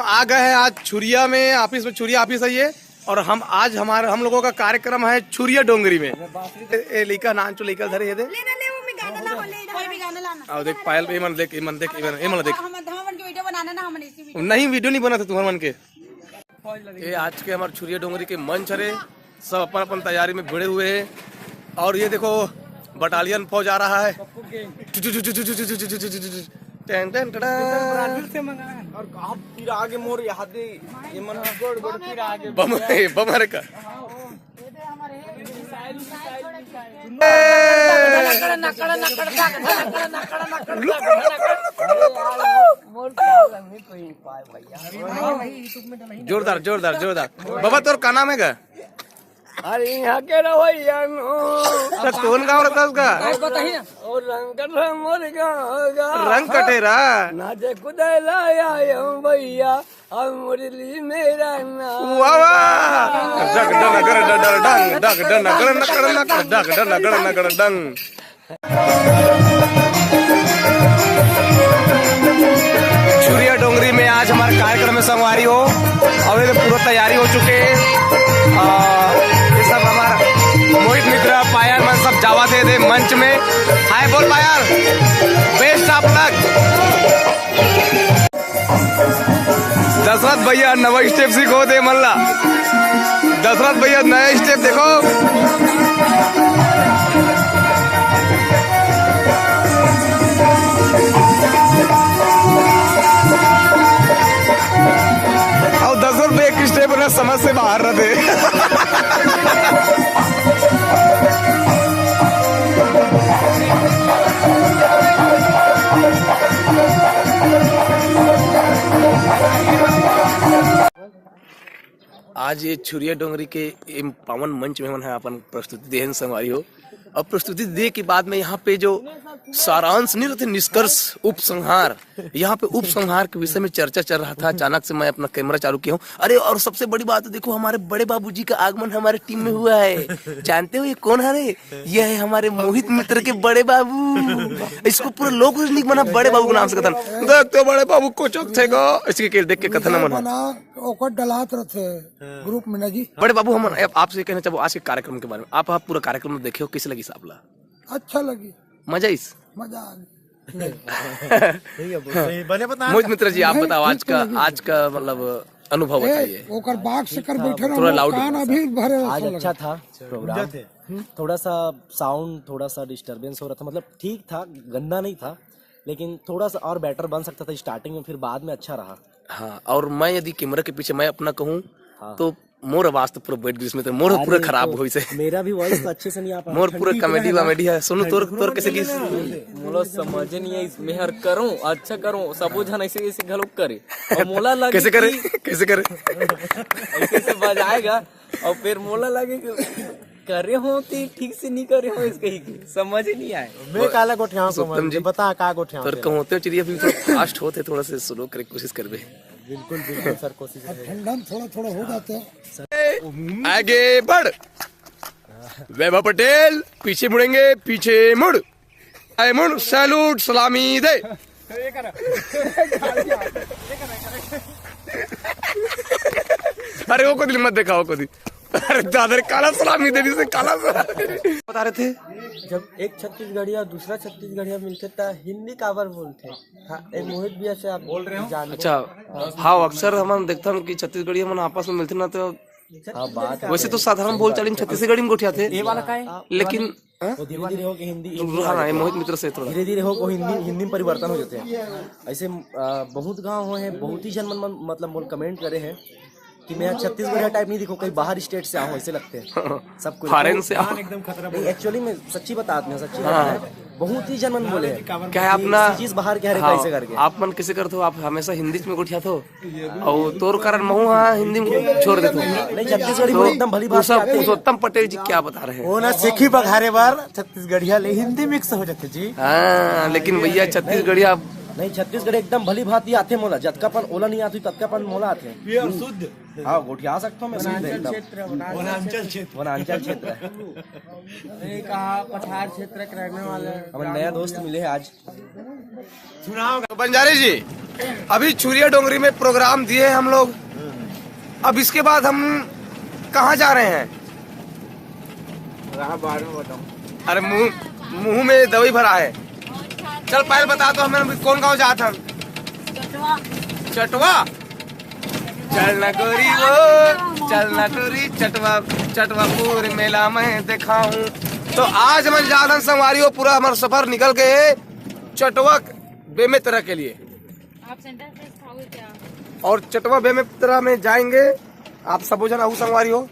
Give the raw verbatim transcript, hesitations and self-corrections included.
आ गए हैं आज छुरिया में, ऑफिस में, छुरिया ऑफिस है ये। और हम आज, हमारे, हम लोगों का कार्यक्रम है छुरिया डोंगरी में। ए, ए, लइका नान चो लइका धरे हे दे। लेना ले, वो में गाना ना हो ले, कोई भी गाना लाना। आओ देख पायल, ये मन देख, ये मन देख, ये मन, ये मन देख। हम धावन की वीडियो बनाना ना, हमन इसी वीडियो। नहीं, वीडियो नहीं बना था तुम्हारे मन के। ये आज के हमारे छुरिया डोंगरी के मंच हरे, सब अपन अपन तैयारी में भिड़े हुए हैं। और ये देखो, बटालियन फौज आ रहा है। टेन टेन टड़ा। और आप फिर आगे मोर याद दे, ये मन गड़ गड़ फिर आगे। बम, ए, बम हरे का। जोरदार, जोरदार, जोरदार। बाबा, तोर का नाम है गा? अरे, यहाँ के रवैया नो। तो कौन गाँव रहता उसका? और रंग कटरा मोर गाँव का। रंग कटेरा। ना जे कुदाय लाया हम भैया, हम मुरली मेरा नाम। वाह, वाह। डग डन गर डन डन डंग, डग डन गर नकर नकर, डग डन गर नकर डंग। छुरिया डोंगरी में आज हमारे कार्यक्रम में संगवारी हो, और ये पूरा तैयारी हो चुके हैं। आ, ये सब हमारा मोहित मित्र, पायल मन सब जावा थे, थे मंच में। हाय बोल पायल, बेस्ट ऑफ लक। दशरथ भैया नवा स्टेप सीखो दे मल्ला। दशरथ भैया नया स्टेप देखो। और दशरथ भैया एक स्टेप ना समझ से बाहर रहते। आज ये छुरिया डोंगरी के ए पावन मंच में हमन ह अपन प्रस्तुति देहन संगवारी हो। अब प्रस्तुति दे के बाद में यहाँ पे जो सारांश नहीं रहते, निष्कर्ष, उपसंहार, यहाँ पे उपसंहार के विषय में चर्चा चल रहा था। अचानक से मैं अपना कैमरा चालू किया हूँ। अरे, और सबसे बड़ी बात तो देखो, हमारे बड़े बाबूजी का आगमन हमारे टीम में हुआ है। जानते हो ये कौन है रे? ये है हमारे मोहित मित्र के बड़े बाबू। इसको पूरा लोग नहीं बना बड़े बाबू के नाम से कथन। देख तो बड़े बाबू कोचक थे गो, इसके के देख के कथन मन। बना ओकर डलात रहते ग्रुप में ना जी। बड़े बाबू, हम आपसे कहना चाहबो आज के कार्यक्रम के बारे में। आप, आप पूरा कार्यक्रम देखे हो, कैसे लगी साहब ला? अच्छा लगी। मजा इस? मजा आ गया। ठीक है, बहुत सही। बने बता। मोहित मित्र जी, आप बताओ, आज का, आज का मतलब अनुभव बताइए। ओकर बाग से कर बैठे रहो, थोड़ा loud कान अभी भरे। आज अच्छा था प्रोग्राम। थोड़ा सा साउंड, थोड़ा सा डिस्टरबेंस हो रहा था, मतलब ठीक था, गंदा नहीं था, लेकिन थोड़ा सा और बेटर बन सकता था स्टार्टिंग में, फिर बाद में अच्छा रहा। हाँ, और मैं यदि कैमरा के पीछे मैं अपना कहूँ, हाँ। तो मोर आवाज तो पूरा बैठ गई इसमें, तो मोर पूरा खराब होइस हे। मेरा भी वॉइस तो अच्छे से नहीं आ पा रहा, मोर पूरा ठंडी इतना कॉमेडी है ना। वामेडी है। सुनो, तोर, तोर कैसे की? मोला समझ नहीं है, इसमें हर करूं, अच्छा करूं, सबो झन ऐसे ऐसे घलो करे। और मोला लगे कैसे करे? कि कैसे करे? ऐसे ऐसे बजाएगा, और फिर मोला लगे कि करे हो तो ठीक से नहीं करे हो, इसके ही समझ ही नहीं आए। मैं काला गोठियाऊं, सुप्तम समझ जी, बता का गोठियाऊं तोर तेरा? कहूं तो चलिए, अभी थोड़ा फास्ट होते, थोड़ा से स्लो करे कोशिश करबे। बिल्कुल, बिल्कुल सर, कोशिश रहेगी। ठंडा में थोड़ा थोड़ा हो जाते हैं। आगे बढ़। वैभव पटेल, पीछे मुड़ेंगे, पीछे मुड़। आए मुड़, सैल्यूट, सलामी दे। अरे वो को दिल मत देखा, वो को दिल। अरे दादा रे, काला सलामी दे दी से, काला सलामी। बता रहे थे। जब एक छत्तीसगढ़िया और दूसरा छत्तीसगढ़िया मिलते त हिंदी काबर बोलते? हाँ, ए, मोहित भैया से आप बोल रहे हो? अच्छा, हाँ, अक्सर हमन देखथन कि छत्तीसगढ़िया मन आपस में मिलथे ना, तो हाँ, बात वैसे तो साधारण बोलचाल में छत्तीसगढ़ी में गोठियाथे, ये वाला का है? लेकिन, हाँ? वो धीरे धीरे होके हिंदी, हिंदी हाँ, ये मोहित मित्र से थोड़ा। धीरे धीरे होके हिंदी, हिंदी में परिवर्तन हो जाते हैं। ऐसे, आ, बहुत गांव हुए हैं, बहुत ही जन मन, मन, मतलब, मोल कमेंट करे हैं कि मैं यहाँ छत्तीसगढ़िया टाइप नहीं दिखो, कहीं बाहर स्टेट से आऊँ, ऐसे लगते हैं। सब कुछ फॉरेन से आऊँ। नहीं, एक्चुअली में सच्ची बता, मैं सच्ची हाँ। बता रहा हूँ। बहुत ही जन मन बोले हैं क्या है कि अपना, चीज बाहर क्या रे, हाँ, कैसे करके? आप मन कैसे करते हो? आप हमेशा हिंदी में गोठियाते हो और तोर कारण महू हाँ हिंदी में छोड़ देते हो। नहीं, छत्तीसगढ़ी तो में एकदम भली भाषा पुरुषो-, आती है। पुरुषोत्तम पटेल जी क्या बता रहे हैं? वो ना सीखी बघारे बार छत्तीसगढ़िया ले हिंदी मिक्स हो जाते जी। हाँ, लेकिन भैया छत्तीसगढ़िया नहीं, छत्तीसगढ़ी एकदम भली भांति आथे मोला, जतका पन ओला नहीं आथे, ततका पन मोला आथे। प्योर शुद्ध। हाँ, गोठिया सकता हूँ मैं शुद्ध वनांचल एकदम। क्षेत्र, वनांचल वनांचल क्षेत्र। क्षेत्र। ये कहा पठार क्षेत्र के रहने वाले हैं। हमें नया दोस्त मिले हैं आज। सुनाओ। तो बंजारे जी, अभी छुरिया डोंगरी में प्रोग्राम दिए हम लोग, अब इसके बाद हम कहाँ जा रहे हैं? रहा, बाद में बताऊं। अरे, मुंह, मुंह में दवाई भरा है। चल, पहले बता दो हमें, अभी कौन गांव जात हम? चटवा। चटवा। चल ना गोरी वो, चल ना गोरी, चटवा, चटवापुर मेला मैं दिखाऊं। तो आज हम जात हन संगवारी हो, पूरा हमारा सफर निकल के चटवा बेमेतरा के लिए। आप सेंटर फ्रेश खाओगे क्या? और चटवा बेमेतरा में जाएंगे। आप सबो जन आहू संगवारी हो।